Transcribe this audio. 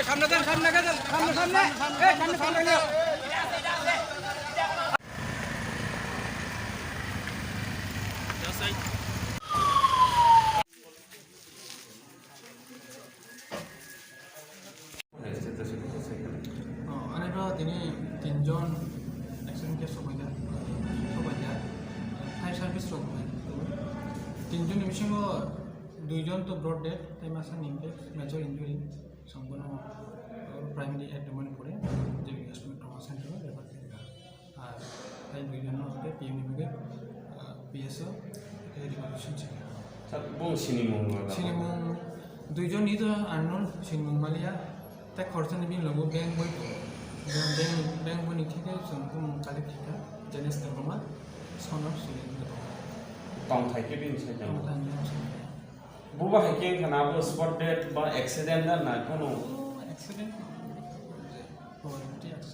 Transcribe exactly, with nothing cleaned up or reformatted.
সামনে যান, সামনে যান, সামনে, সামনে। এই, সামনে, সামনে যান। Ani ro tini tinjon accident case sobaijak, sobaijak, fire service rok bai. Tinjon ni bisingo duijon to broad dead, tei masa ni hwnkhe major injury, chwng bono primary at Manipuri, J B Hospital Trauma Center o refer khaikha. Ar tei duijon no hwnkhe P M ni bagwi, ah, P S O tei revolution se. Sir, bo sinimung no Sinimung duijon ni to unknown, sinimung maliya. Tei khoroksa ni bini logo bank boi tongo. Bank, bank boi ni theke chwng bumung collect khaikha, Janesh Debbarma, son of Sulen Debbarma. Tongthai khe bini sai tong. Tongthai ni. Bo bahai khe wngkha na, abo spot dead ba accident na, na kono? Oh, accident. Oh, accident.